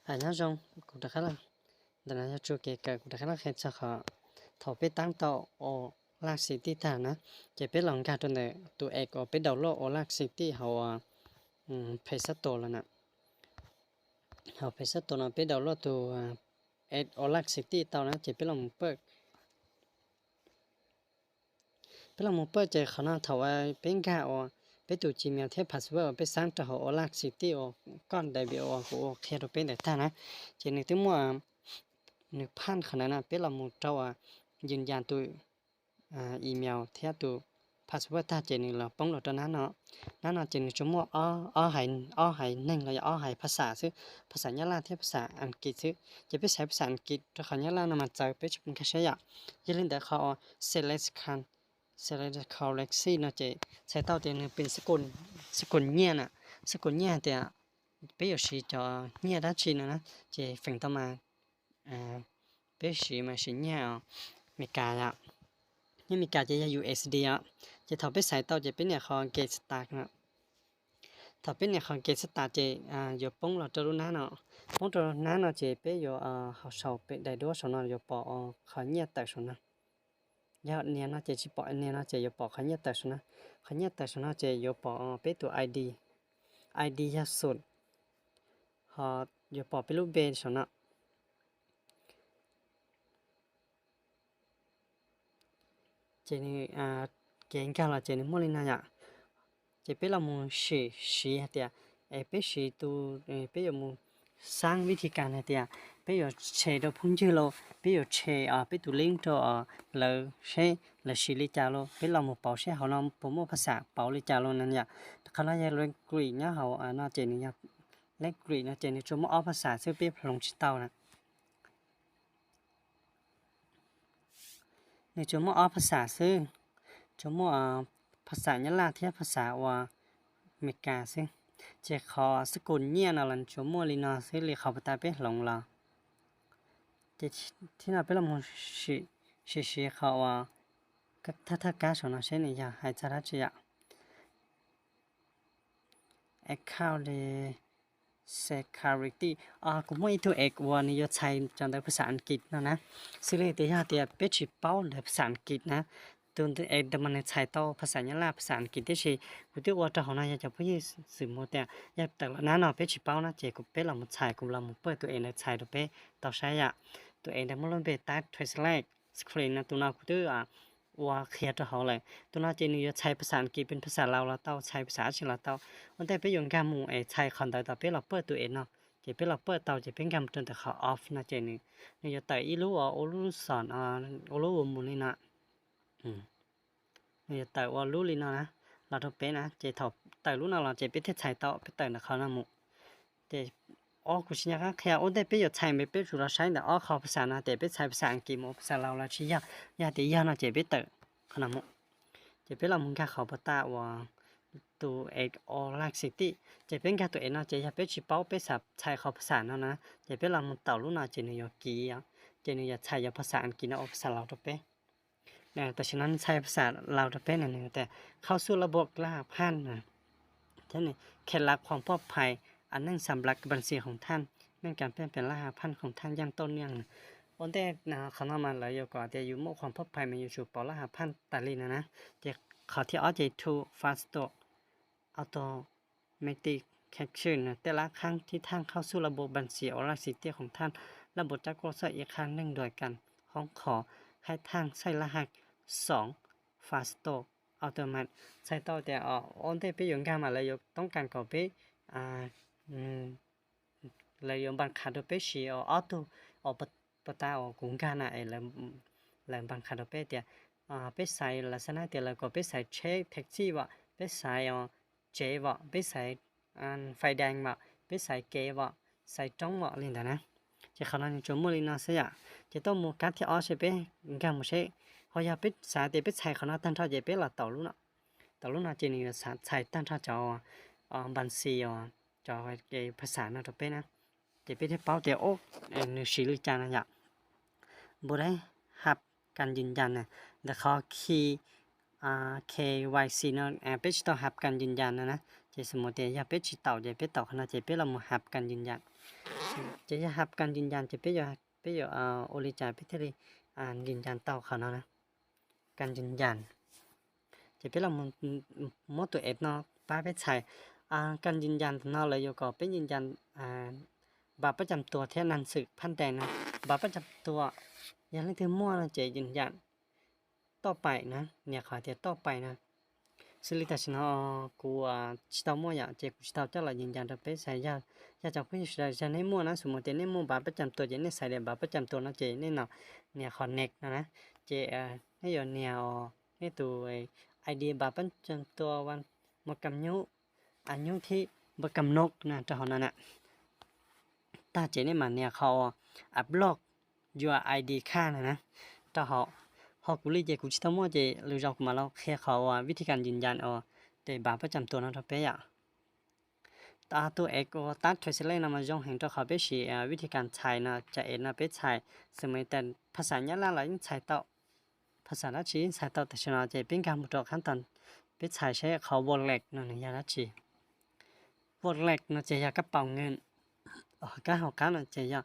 Nyob zoo, kuv rov qab los, ntawm no yog txoj kev kawm kuv rov qab los qhia txog qhov thaum peb tab tau Ola City tag na, ces peb los nkag rau ntawm tus app uas peb download Ola City hauv Play Store los na. Hauv Play Store no peb download tus app Ola City tau na, ces peb los mus pawj Peb los mus pawj ces qhov no thaum peb nkag uas peb tus Gmail thiab password uas peb xab rau hauv Ola City uas koj daim video uas kuv ua qhia rau peb ntawd tag na, ces nws twb muaj, nws phaj qhov ntawd na, peb los mus rau uas yws yas tus email thiab tus password tag ces nws los poob los rau nab no. Nab no ces nws tsuas muaj ob haiv neeg los yog ob haiv phas xas xwb, phas xas Nyab Laj thiab phas xas Askiv xwb. Ces peb xaiv phas xas Askiv rau qhov Nyab Laj no mas txawv peb tsis nkag siab yom. Yog li ntawd qhov uas select, select currency no ces txhais tau tias nws pin xab kus nyiaj na, xab kus nyiaj hais tias peb yuav siv cov nyiaj dab tsi no na, ces feem tau mas peb siv mas siv nyiaj Amelikas yom. Nyiaj Amelikas ces yog U S D os. Ces thaum peb xaiv tau ces peb nias qhov get start no. Thaum peb nias qhov get start ces yuav poob los rau lub nab no. Poob rau nab no ces peb yuav, hauv saum pem daim duab saum no yuav pom qhov nyiaj tawm saum no. Yog nias no ces tsis pom, nias no ces yuav pom qhov nyiaj tawm saum no. Qhov nyiaj tawm saum no ces yuav pom peb tus I D, I D yog xum, ho yuav pom peb lub npe saum no. Ces nws, kev nkag los ces nws muaj li no yom. Ces peb los mus sim siv hais tias, es peb siv tus, peb yuav mus xab vib thi kas hais tias peb yuav tshem rau phooj ywg los peb yuav tshem peb tus link rau lawv seb lawv siv li cas los peb los mus pauv seb hauv no puas muaj phas xas pauv li cas los na yom. Qhov no yog language nyob hauv no ces nws yog language no ces nws tsuas muaj ob phas xas xwb peb hloov tsis tau na. Nws tsuas muaj ob phas xas xwb, tsuas muaj phas xas Nyab Laj thiab phas xas uas Amelikas xwb. Ces qhov xab kus nyiaj no los tsuas muaj li no xwb li qhov puas tas peb hloov los. Ces thib no peb los mus sim siv qhov uas thawj thawj kab saum no seb nws yog hais txog dab tsi yom. Account security. Kuv muaj ib tug app uas nws yuav txhais cov ntawv phas xas Askiv no na. Xws li tias yog tias peb tsis paub ntawv phas xas Askiv na, tus app ntawd mas nws txhais tau phas xas Nyab Laj, phas xas Askiv tib si. Kuv twb ua rau hauv no yog cov phooj ywg xwm mus tias yog tawm los nab no peb tsis paub na ces kuv peb los mus txhais, kuv los mus pawj tus app ntawd txhais rau peb tau saib yom. Tus app ntawd muaj lub npe Type Translate Screen no, tus no kuv twb ua qhia rau hauv lawm. Tus no ces nws yuav txhais phas xas Askiv pes phas xas Laus los tau, txhais phas xas dab tsi los tau. Ua ntej peb yuav nkag mus es txhais qhov ntawd tau peb los pawj tus app no, ces peb los pawj tau ces peb nkag mus rau ntawm qhov off no ces nws yuav tawm ib lub ua lub xom, ua lub ua mus li no. Nws yuav tawm ua lub li no na, los rau peb na, ces thaum tawm lub no los ces peb thiaj txhais tau, peb tawm ntawm qhov no mus. Ces, o, kuv tsis nco qab qhia, ua ntej peb yuav txhais peb tsum los saib ntawm ob qho phas xas no tias peb txhais phas xas Askiv mus ua phas xas Laus los tsis yog, yog tias yog no ces peb tawm qhov no mus. Ces peb los mus nkag qhov puas tas uas tus app Ola City, ces peb nkag tus app no ces yog peb tsis paub peb xav txhais qhov phas xas no na, ces peb los mus taum lub no ces nws yuav kiv, ces nws yuav txhais cov phas xas Askiv no ua phas xas Laus rau peb. Tam sim no nws txhais phas xas Laus rau peb na, nws tias เข้าสู่ระบบรหัสผ่าน นะ thiab nws เคล็ดลับความปลอดภัยอันหนึ่งสำหรับบัญชีของท่าน เมื่อการเปลี่ยนแปลงรหัสผ่านของท่านอย่างต่อเนื่อง นะ. Ua ntej qhov no mas lawv yuav kom tias yus muaj ความปลอดภัย mas yus tsum pauv รหัสผ่าน tas li no na. Ces qhov thib ob ces two factor authentication นะ แต่ละครั้งที่ท่านเข้าสู่ระบบบัญชี Ola City ของท่าน ระบบจะกดสอบอีกครั้งหนึ่งโดยการร้องขอให้ท่านใช้รหัสสอง factor automate. Txhais tau tias ua ntej peb yuav nkag mas lawv yuav toob kas kom peb, lawv yuav npaj qha rau peb siv ob tug, puas tas uas kuv nkag na es lawv npaj qha rau peb tias peb xaiv, lawv xav na tias lawv kom peb xaiv tsheb taxi vom, peb xaiv tsev vom, peb xaiv fais dees vom, peb xaiv kev vom, xaiv roob vom li ntawd na. Ces qhov no nws tsuas muaj li no xwb yom. Ces tuaj mus kab thib ob seb peb nkag mus seb, ho yog peb xav tias peb txhais qhov no tag nrho ces peb los taum lub no. Taum lub no ces nws yuav txhais tag nrho cov npas xis, cov phas xas no rau peb na. Ces peb thiaj paub tias nws siv li cas no yom. Npu dab hap kas yws yas na, ntawm qhov khi KYC no peb tsis tau hap kas yws yas no na. Ces xws mus tias yog peb tsis taum ces peb taum qhov no ces peb los mus hap kas yws yas. Ces yog hab kas yws yas ces peb yuav, peb yuav ua li cas peb thiaj li yws yas tau qhov no na, kas yws yas. Ces peb los muab tus ev no pab peb txhais. Kas yws yas ntawm no lawv yuav kom peb yws yas npav pab cam tuas thiab naj xwm phab ntes no, npav pab cam tuas. Yog leej twg muaj no ces yws yas toj pais na, nias qhov tias toj pais na. Xws li tam sim no kuv tsis tau muaj yom, ces kuv tsis tau coj los yws yas rau peb txhais. Yog cov phooj ywg sawv daws yog nej muaj na, xws li tias nej muaj npav pab cam tuas ces nej xaiv tias npav pab cam tuas no ces nej nias qhov next no na. Ces nej yuav nias nej tus I D npav pab cam tuas, mus kam nyub, a nyub thib npav kam nok na rau hauv no na. Tag ces nej mam nias qhov uas upload your I D card no na rau hauv. Ho kuv li ces kuv tsis tau muaj ces lwm zaus kuv mam los qhia qhov uas vib thib kas yws yas uas tes npav pab cam tuas no rau peb yom. Tus ev uas tab translate no mas zoo heev rau qhov peb siv vib thib kas txhais no, cov ev no peb txhais, xws li tias phas xas Nyab Laj los yeej txhais tau, phas xas dab tsi yeej txhais tau. Tam sim no ces peb nkag mus rau qhab tod, peb txhais seb qhov wallet no nws yog dab tsi. Wallet no ces yog kab paus nkees, kab hauv qab no ces yog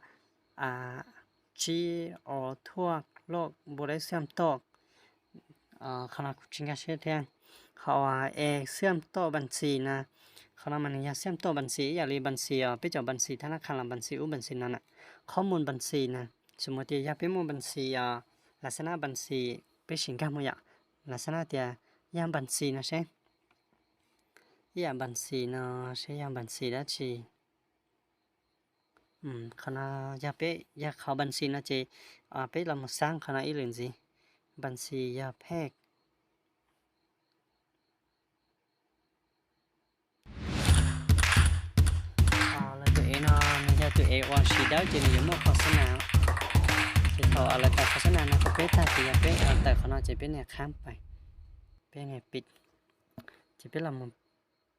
tsib os thuaj loj npu deb xiam toj. Qhov no kuv tsis nkag siab thiab. Qhov uas e xiam toj npas xis na, qhov no mas nws yog xiam toj npas xis ib yam li npas xis os, peb cov npas xis thab nab qha los npas xis ub npas xis no na. Qhov mus npas xis na, xws li tias yog peb muaj npas xis os, lam xab nab npas xis peb sim nkag mus yom, lam xab nab tias yog npas xis no seb, ib yam npas xis no seb yog npas xis dab tsi. Qhov no yog peb, yog qhov npas xis no ces peb los mus xab qhov no ib lwm ntxiv. Npas xis yog phej. Lawv tus ev no nws yog tus ev uas siv dawb ces nws yuav muaj qhov xab nas. Ces thaum lawv tawm qhov xab nas no rau peb tag ces yog peb tawm qhov no ces peb nias khab pais, peb nias pim, ces peb los mus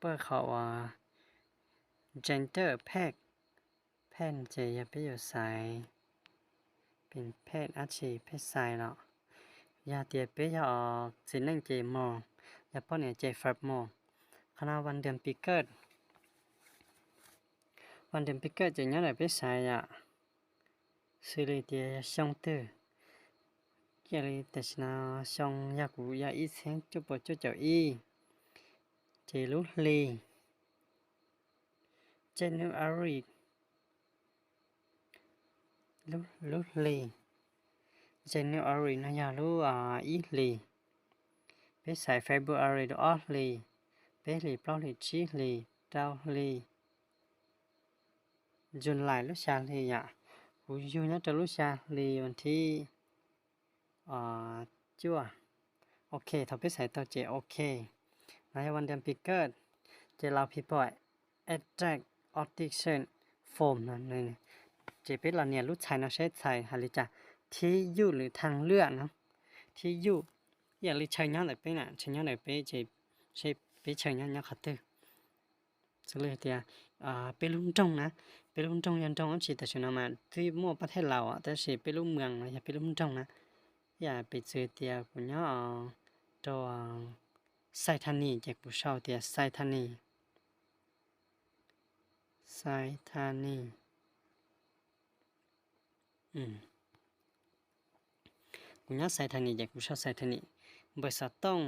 pawj qhov uas gender phej. Phej ces yog peb yuav xaiv pem phej dab tsi, phej xais los. Yog tias peb yog txiv neej ces male, yog poj niam ces female. Qhov no van dem piv kawj, van dem piv kawj ces nyob ntawm peb xaiv yom, xws li tias yog xyoo twg. Cia li tam sim no xyoo yog kuv yog ib txhiab cuaj puas cuaj caum ib, ces lub hli January, lub hli January no yog lub ib hlis. Peb xaiv February rau ob hlis, peb hlis plaub hlis tsib hlis rau hli, July lub xya hli yom. Kuv yug nyob rau lub xya hli vas thib cuaj. Ok, thaum peb xaiv tau ces ok. No yog van dem piv kawj, ces los phim pom extract audition form no, ces peb los nias lub txhais no seb txhais hais li cas, thib yuj lwm thaj lwaj no, thib yuj, ib yam li chaw nyob ntawm peb na, chaw nyob ntawm peb ces seb peb chaw nyob nyob qhov twg. Xws li tias peb lub nroog na, peb lub nroog yog nroog dab tsi tam sim no mas twb muaj pab thej laus tab sis peb lub moos no yog peb lub nroog na. Ib yam piv txwv tias kuv nyob rau Xais Thas Nis ces kuv sau tias Xais Thas Nis, Xais Thas Nis. Kuv nyob Xais Thas Nis ces kuv sau Xais Thas Nis. Npawb xov tooj,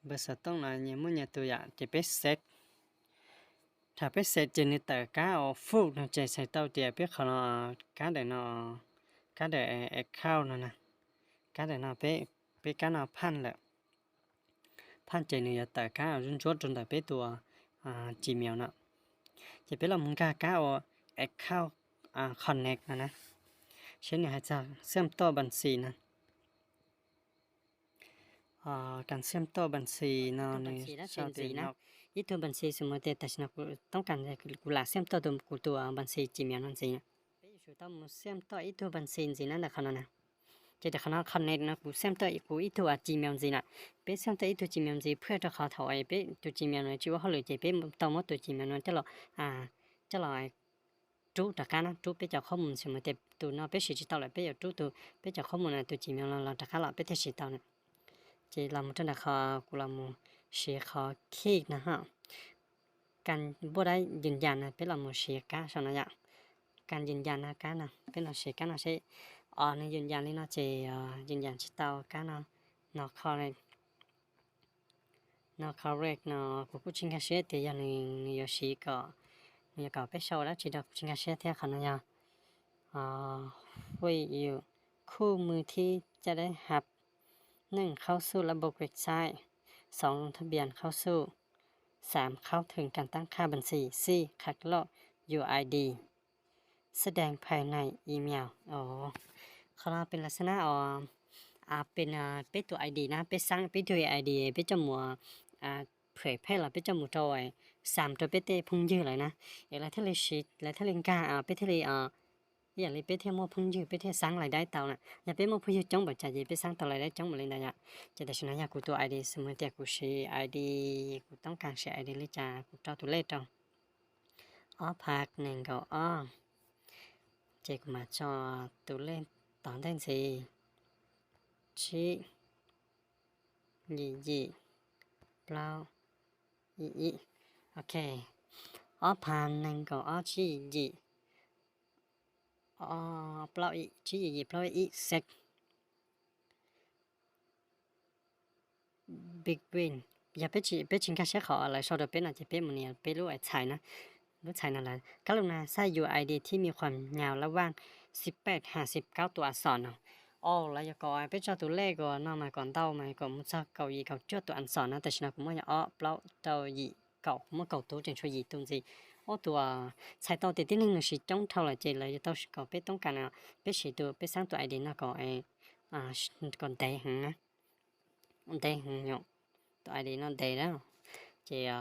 npawb xov tooj no nyias muaj nyias tus yam ces peb xev. Thaum peb xev ces nws tawm kab uas foob no ces txhais tau tias peb qhov no, kab dawm no, kab dawm account no na, kab dawm no, peb kab no phaj lawm. Phaj ces nws yuav tawm kab ntsuab ntsuab rau ntawm peb tus Gmail no. Ces peb los mus nkag kab uas account connect no na, seb nws hais txog xiam toj npas xis no. Kas xiam toj npas xis no nws sau tias no, ib tug npas xis xws li tias tam sim no kuv toob kas kuv lam xiam toj kuv tus npas xis Gmail no ntxiv na. Peb yuav tsum tau mus xiam toj ib tug npas xis ntxiv na ntawm qhov no na. Ces ntawm qhov no connect no kuv xiam toj kuv ib tug Gmail ntxiv na. Peb xiam toj ib tug Gmail ntxiv phwj rau qhov thaum peb tus Gmail no tsis ua hauj lwm ces peb tau muab tus Gmail no coj los, coj los rub rov qab na, rub peb cov qhob mus xws li tias tus no peb siv tsis tau lawm peb yuav rub tus peb cov qhob mus no tus Gmail no los rov qab los peb thiaj siv tau na. Ces los mus rau ntawm qhov kuv los mus siv qhov keep no, Kas npuaj dab yws yas no peb los mus siv kab saum no yom. Kas yws yas no kab no peb los siv kab no seb. Os, nws yws yas li no ces yws yas tsis tau kab no. No correct, no correct no kuv kuj tsis nkag siab tias yog nws, nws yuav siv kom, nws yuav kom peb sau dab tsi rau kuv tsis nkag siab thiab. Qhov no yog Khuj yus, khuj mws thib caj dab hab, neej khaub xuj lab npau kej txhaib, xoov thab npias khaub xuj, xaam khaub thwm kas tab qha npas xis xij qhab lauj yus ID, xab dees phais nais email. Qhov no pes las xab nab os, pes peb tus ID na, peb xaab peb tug ID peb coj mus pham phej los peb coj mus rau, xaam rau peb tej phooj ywg lawm na, es lawv thiaj li siv, lawv thiaj li nkag, peb thiaj li, ib yam li peb thiaj muaj phooj ywg peb thiaj xaab lais dai tau na. Yog peb muaj phooj ywg coob npaum cas ces peb xaab tau lais dai coob npaum li ntawd yom. Ces tam sim no yog kuv tus ID, xws li tias kuv siv ID, kuv toob kas siv ID li cas kuv rau tus lej rau. Ob phav nees nkaum ob, ces kuv mam tso tus lej tom ntej ntxiv. Tsib, yim yim, plaub, ib ib. Ok, ob phav nees nkaum ob tsib yim yim, plaub, tsib yim yim plaub ib xev. Begin, yog peb tsis nkag siab qhov lawv sau rau peb no ces peb mus nias peb lub txhais na, lub txhais no lawm. Kab lus na xaj yus ID thib me khuam nyas lab vaj xib peb ha xib kaub tus a xom no. Os, lawv yuav kom peb tso tus lej kom no mas kom ntau mas kom mus txog kaum yim kaum cuaj tus a xom no, tam sim no kuv muaj yog ob plaub rau yim kaum, kuv muaj kaum tus tseem tshuav yim tus ntxiv. Ob tus txhais tau tias tib neeg nws siv coob dhau lawm ces lawv yuav tau kom peb toob kas no, peb siv tus, peb xaab tus ID no kom, kom ntev heev na, ntev heev yom, tus ID no ntev lawm. Ces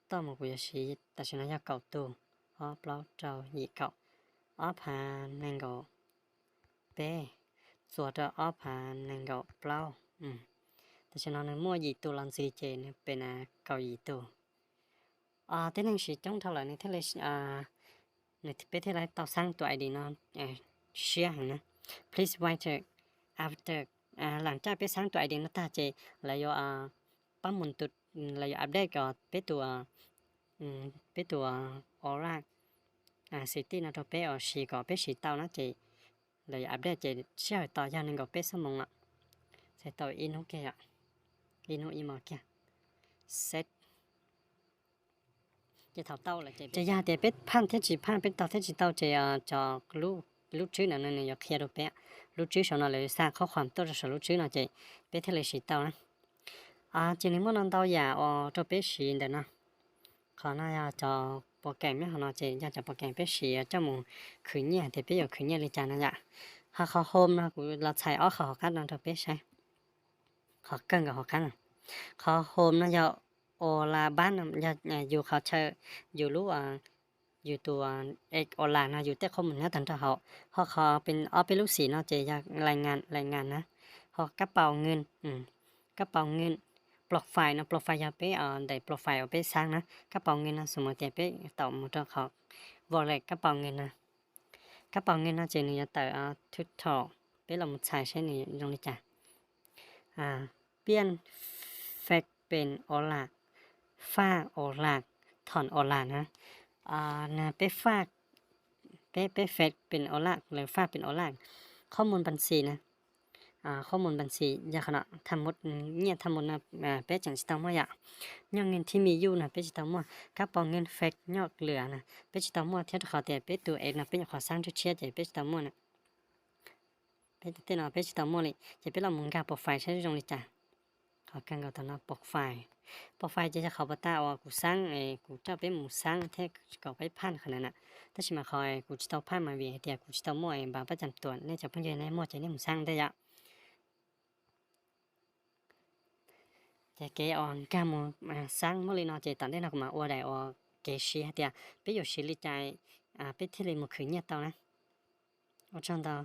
toj mus kuv yuav siv tam sim no yog kaum tus, ob plaub rau yim kaum, ob phav nees nkaum peb txuas rau ob phav nees nkaum plaub. Tam sim no nws muaj yim tus los ntxiv ces nws pes na kaum yim tus. Tib neeg siv coob dhau lawm nws thiaj li, nws peb thiaj li tau xaab tus ID no siab heev na. Please wait after, lam caj peb xaab tus ID no tag ces lawv yuav pab mus tus, lawv yuav update kom peb tus, peb tus Aura City no rau peb siv kom peb siv tau na ces lawv yuav update ces sij hawm tos yog nees nkaum peb xuab moos lawm. Txhais tau ib hnub kiag yom, ib hnub ib hmos kiag. Save. Ces thaum tau lawm ces yog tias peb phaj thiab tsis phaj, peb tau thiab tsis tau ces cov lub tswb ntawm no nws yuav qhia rau peb. Lub tswb saum no lawv xa qhob qhuam tuaj rau saum lub tswb no ces peb thiaj li siv tau na. Ces nws muaj no ntau yam uas rau peb siv ntawm no. Qhov no yog cov pos keem nyob hauv no ces yog cov pos keem peb siv coj mus khwv nyiaj tias peb yuav khwv nyiaj li cas no yom. Ho qhov home no kuv los txhais ob qhov hauv qab no rau peb saib. Qhov kawg nkaus hauv qab no, qhov home no yog Ola bab no, yog yus qhov chaw, yus lub, yus tus Ola no yus tej qhob mus nyob tag nrho hauv. Ho qhov pes ob peb lub xim no ces yog lais ngas, lais ngas na. Ho kab paus nws, kab paus nws, profile no, profile yog peb ntawm profile uas peb xaab na. Kab paus nws no xws mus tias peb tau mus rau qhov wallet kab paus nws no. Kab paus nws no ces nws yuav tawm total, peb los mus txhais saib nws zoo li cas. Piaj fej pes Ola, faj Ola, thom Ola na. Peb faj, peb, peb fej pes Ola, lawv faj pes Ola. Qhob mus npas xis na, qhob mus npas xis yog qhov no, tham mus, nyiaj tham mus no peb tseem tsis tau muaj yom. Nyoj nws thib me yuj no peb tsis tau muaj. Kab paus nws fej nyoj lwm no peb tsis tau muaj thiab rau qhov tias peb tus ev no peb nyuam qhuav xaab tshiab tshiab ces peb tsis tau muaj na. Peb tej no peb tsis tau muaj li ces peb los mus nkag profile saib zoo li cas. Qhov kawg nkaus tau no profile. Profile ces yog qhov puas tas uas kuv xaab, kuv coj peb mus xaab thiab kom peb phaj qhov ntawd na. Tab sis mas qhov kuv tsis tau phaj mas vim hais tias kuv tsis tau muaj npav pab cam tuam, nej cov phooj ywg nej muaj ces nej mus xaab ntej yom. Ces kev uas nkag mus xaab muaj li no ces tom ntej no kuv mam ua daim uas kev siv hais tias peb yuav siv li cas peb thiaj li mus khwv nyiaj tau na. Ua tsaug ntau.